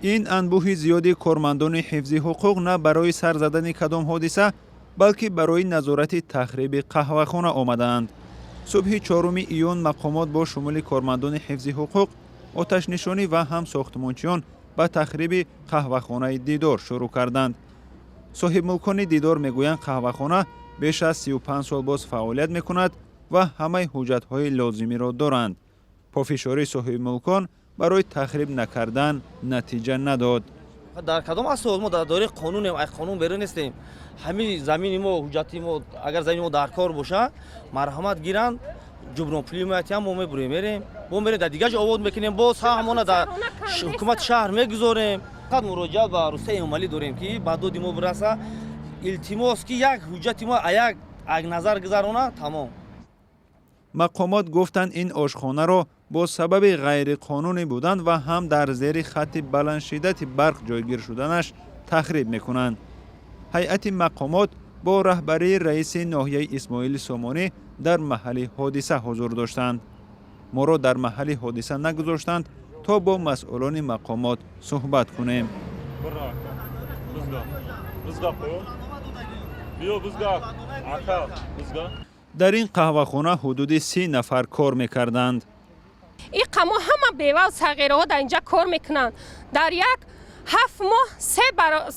Ин анбӯҳи зиёди кормандони ҳифзи ҳуқуқ на барои сар задани кадом ҳодиса, балки барои назорати тахриби қаҳвахона омадаанд. Субҳи 4 июн мақомот бо шумули кормандони ҳифзи ҳуқуқ, оташнишонӣ ва ҳам сохтмончиён ба тахриби қаҳвахонаи «Дидор» шурӯъ карданд. Соҳибмулкони «Дидор» мегӯянд, қаҳвахона беш аз 35 сол боз фаъолият мекунад ва ҳамаи ҳуҷҷатҳои лозимиро доранд. Пофишории соҳибмулкон барои тахриб накардан натиҷа надод. Дар кадом асос? Мо дар доираи қонунем, ай қонун берун нестем. Ҳамин замини мо, ҳуҷҷати мо, агар замини мо дар кор боша, марҳамат, гиранд, ҷубронпули моятиам, мо мебурем, мерем, бо мерем, дар дигар ҷо обод мекунем, боз ҳамона дар ҳукумати шаҳр мегузорем. Фақат муроҷиат ба Рустам Эмомалӣ дорем, ки ба доди мо бираса. Илтимос, ки як ҳуҷҷати мо як назар гузарона, тамом. Мақомот гуфтанд, ин ошхонаро бо сабаби ғайриқонунӣ будан ва ҳам дар зери хатти баландшиддати барқ ҷойгир шуданаш тахриб мекунанд. Ҳайати мақомот бо раҳбарии раиси ноҳияи Исмоили Сомонӣ дар маҳалли ҳодиса ҳузур доштанд. Моро дар маҳалли ҳодиса нагузоштанд, то бо масъулони мақомот суҳбат кунем. Бизга. Бизга қоё. Биё, бизга. Ака, бизга. Дар ин қаҳвахона ҳудуди 30 нафар кор мекарданд. И қамо ҳама бевау сағираҳо дар инҷа кор мекунанд. Дар як 7 моҳ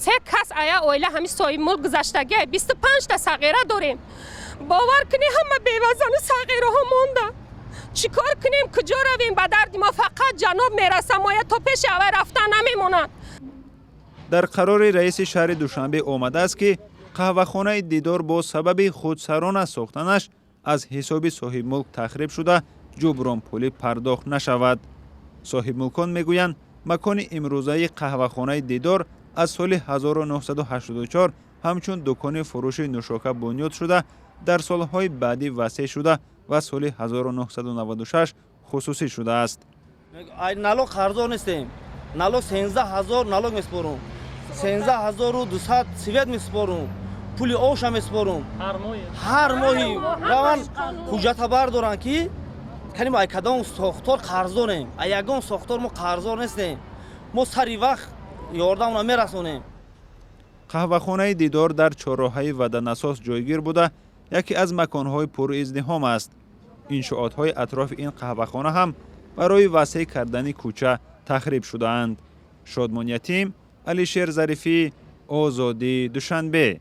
се кас ая оила ҳами соҳибмулк гузаштагия, 25-та сағира дорем. Бовар кунӣ, ҳама бевазану сағираҳо монда. Чӣ кор кунем, куҷо равем? Ба дарди мо фақат ҷаноб мераса, моя то пеши авай рафтан намемонанд. Дар қарори раиси шаҳри Душанбе омадааст, ки қаҳвахонаи «Дидор» бо сабаби худсарона сохтанаш аз ҳисоби соҳибмулк тахриб шуда, ҷубронпулӣ пардохт нашавад. Соҳибмулкон мегӯянд, макони имрӯзаи қаҳвахонаи «Дидор» аз соли 1984 ҳамчун дукони фурӯши нӯшока бунёд шуда, дар солҳои баъдӣ васеъ шуда ва соли 1996 хусусӣ шудааст. Ай налог қарздор нестем. Налог 13 000 налог месупорум, 13 200 свет месупорум, пули оша месупорум ҳар моҳи. Раван, ҳуҷҷата бардоранд, ки каним ай кадом сохтор қарздорем. Ай ягон сохтор мо қарздор нестем. Мо сари вақт ёрдамона мерасонем. Қаҳвахонаи «Дидор» дар чорроҳаи Ваданасос ҷойгир буда, яке аз маконҳои пуриздиҳом аст. Иншоотҳои атрофи ин қаҳвахона ҳам барои васеъ кардани кӯча тахриб шудаанд. Шодмон Ятим, Алишер Зарифӣ, «Озодӣ», Душанбе.